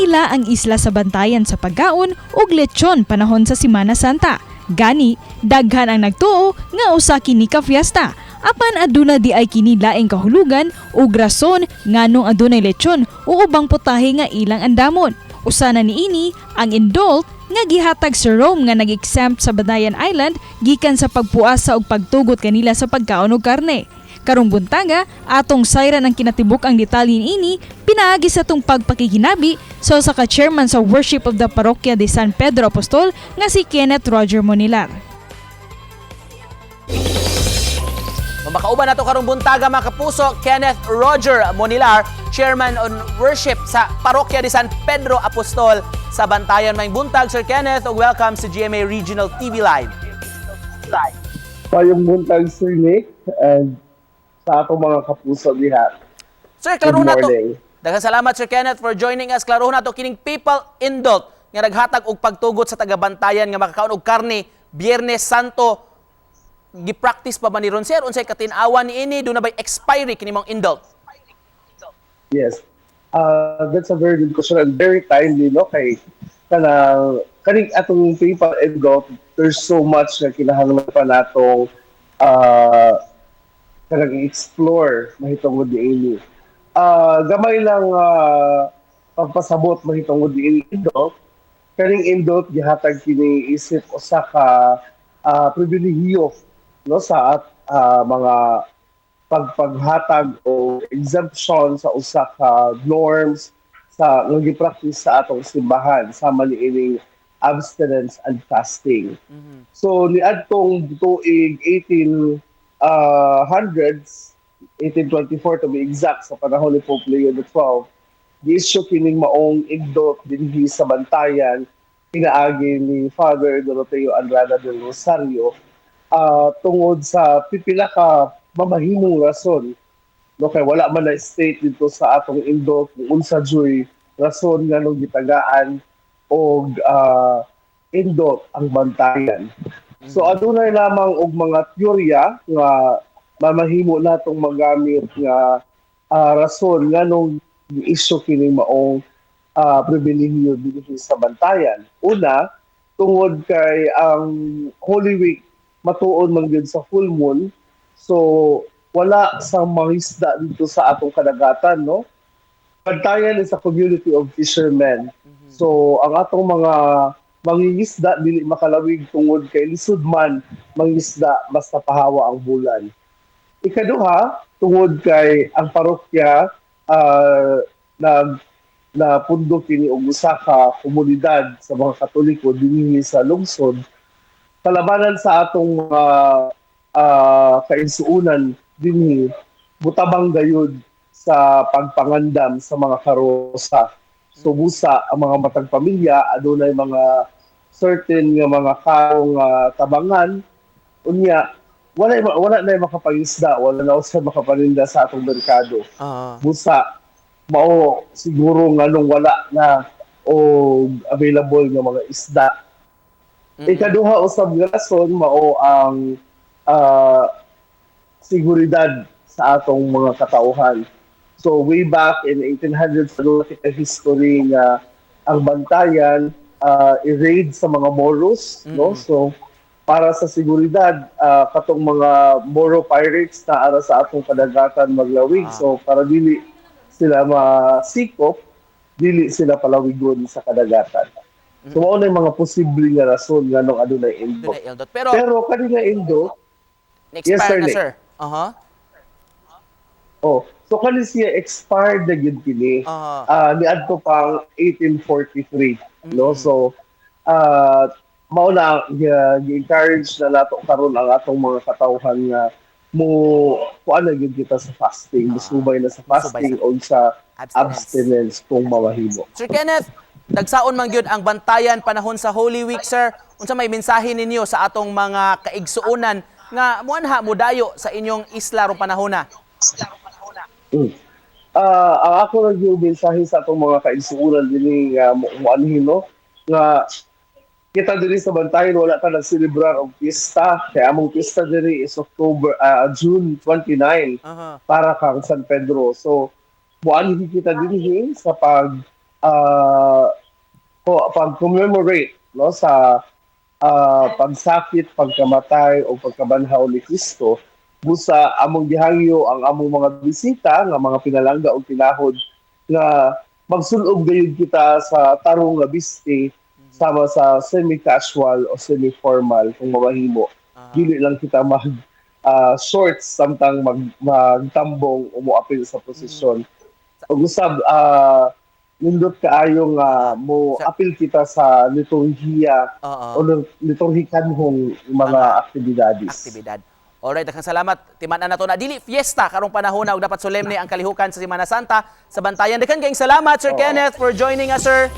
Pila ang isla sa Bantayan sa pagkaon og lechon panahon sa Simana Santa. Gani, daghan ang nagtuo nga usa kini ka fiesta. Apan aduna di ay kini laing kahulugan ug rason nganong adunay lechon o ubang putahe nga ilang andamon. Usa na niini ang indult nga gihatag sa Rome nga nag-exempt sa Bantayan Island gikan sa pagpuasa og pagtugot kanila sa pagkaon og karne. Karong buntaga, atong sayran ang kinatibuk ang detalye niini pinaagi sa atong pagpakiginabi sa usa ka chairman sa Worship of the Parokya de San Pedro Apostol nga si Kenneth Roger Monilar. Makauban nato karong buntaga, mga kapuso, Kenneth Roger Monilar, Chairman on Worship sa Parokya de San Pedro Apostol sa Bantayan. Maayong buntag, Sir Kenneth, ug welcome sa GMA Regional TV Live. Maayong buntag, Sir Nick, and sa atong mga kapuso diha. Sir, klaro Good na to. morning. Daghang salamat, Sir Kenneth, for joining us. Klaro na to kining papal indult nga naghatag og pagtugot sa taga-Bantayan nga makakaon og karne Biyernes Santo. Gi-practice pa ba ni ron, sir? Unsay katin-awan niini? Duna bay expiry kini mong indult? Yes. That's a very good question and very timely, no? Kay kanang kaning atong papal indult, there's so much na kinahanglan pa natong kanang i-explore mahitungod niini. Gamay lang pagpasabot mahitungod niini indult. Kaning indult gihatag kini isip usa ka pribilehiyo, no, sa at mga pagpaghatag o exemption sa usa ka norms sa nga gi-practice sa atong simbahan sama niining abstinence and fasting. So niadtong tuig 18 hundreds, 1824 to be exact, sa panahon ni Pope Leo XII, gi-issue kining maong indult dinhi sa Bantayan pinaagi ni Father Doroteo Andrada del Rosario tungod sa pipila ka mamahimong rason, no, kay wala man na state dito sa atong indult kung unsa juy rason nganong gitagaan og indult ang Bantayan. So adunay lamang og mga teorya nga mamahimo natong magamit nga rason nganong gi-issue kining maong pribilehiyo dinhi sa Bantayan. Una, tungod kay ang Holy Week matuon man gyud sa full moon. So wala sa mangisda dito sa atong kadagatan, no? Bantayan is a community of fishermen. So ang atong mga mangingisda dili makalawig tungod kay lisod man mangisda basta pahawa ang bulan. Ikaduha, tungod kay ang parokya nag na pundo kini og usa ka komunidad sa mga Katoliko dinhi sa lungsod. Kalabanan sa atong mga kaigsuonan dinhi mutabang gayud sa pagpangandam sa mga karosa. So busa ang mga matag pamilya adunay mga certain nga mga karong tabangan, unya wala na makapangisda, wala na usa makapaninda sa atong merkado. Busa mao siguro nganong wala na o available nga mga isda. Ikaduha usab nga rason mao ang seguridad sa atong mga katauhan. So way back in 1800s, aduna kita history nga ang Bantayan i-raid sa mga Moros, no? So para sa seguridad, katong mga Moro pirates na ara sa atong kadagatan maglawig. So para dili sila masikop, dili sila palawigon sa kadagatan. So mao na yung mga posible nga rason nganong adunay indult. Dunay indult. Pero, Pero kani nga indult, na-expire Yes, sir, na, Nick. Sir. Aha. Oh, so kani siya expired na gyud kini. Niadto pang 1843, no? So mao na gi-encourage na nato karon ang atong mga katawhan nga mo kuan na gyud kita sa fasting, musubay na sa Musubay fasting o sa abstinence. Abstinence kung mamahimo. Sir Kenneth, tagsaon man gyud ang Bantayan panahon sa Holy Week, sir. Unsa may mensahe ninyo sa atong mga kaigsuonan nga muanha mudayo sa inyong isla rong panahona? Ang ako lang yung mensahe sa atong mga kaigsuonan dinhi nga muanhin, no, nga kita diri sa Bantayan wala ta nagselebrar og pista kay among pista diri is October, June 29 para kang San Pedro. So muanhi kita dinhi sa pag pag-commemorate, no, sa pagsakit, pagkamatay o pagkabanhaw ni Kristo. Busa among gihangyo ang among mga bisita nga mga pinalangga o tinahod nga magsulob gayud kita sa tarong nga bisti sama sa semi-casual o semi-formal kung mamahimo. Dili lang kita mag shorts samtang magtambong o moapil sa posisyon. Ug usab nindot kaayo nga mo apil kita sa liturhiya o liturhikanhong mga aktibidades. Aktibidad. Alright, daghang salamat. Timan-an nato na dili fiesta karong panahon na ug dapat solemne ang kalihukan sa Semana Santa sa Bantayan. Daghan kayong salamat, Sir Kenneth, for joining us, sir.